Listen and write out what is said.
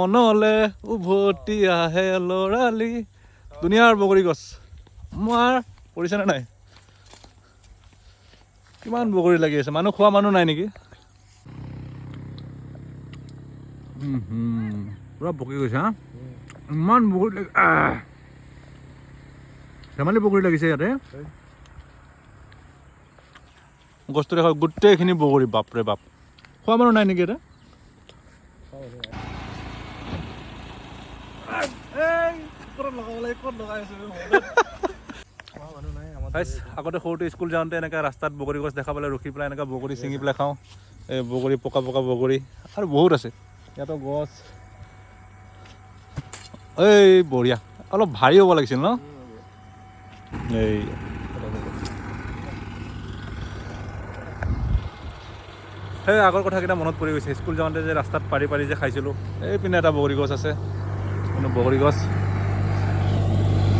মনলে উভতি আহে ল'ৰালি। দুনিয়াৰ বগৰী গছ মাৰ পৰিছেনে নাই? কিমান বগৰী লাগি আছে, মানুহ খোৱা মানুহ নাই নেকি? পুৰা পকি গৈছে। হা, ইমান বগৰী লাগি, আহ! ধেমালি বগৰী লাগিছে ইয়াতে। গছটো দেখা, গোটেইখিনি বগৰী, বাপৰে বাপ। খোৱা মানুহ নাই নেকি ইয়াতে? আগতে সৰুতে স্কুল যাওঁতে এনেকৈ ৰাস্তাত বগৰী গছ দেখা পালে ৰখি পেলাই এনেকৈ বগৰী ছিঙি পেলাই খাওঁ। এই বগৰী, পকা পকা বগৰী আৰু বহুত আছে ইয়াতো গছ। এই বঢ়িয়া, অলপ ভাৰী হ'ব লাগিছিল ন? এই সেই আগৰ কথাকেইটা মনত পৰি গৈছে, স্কুল যাওঁতে যে ৰাস্তাত পাৰি পাৰি যে খাইছিলোঁ। এইপিনে এটা বগৰী গছ আছে, কিন্তু বগৰী গছ।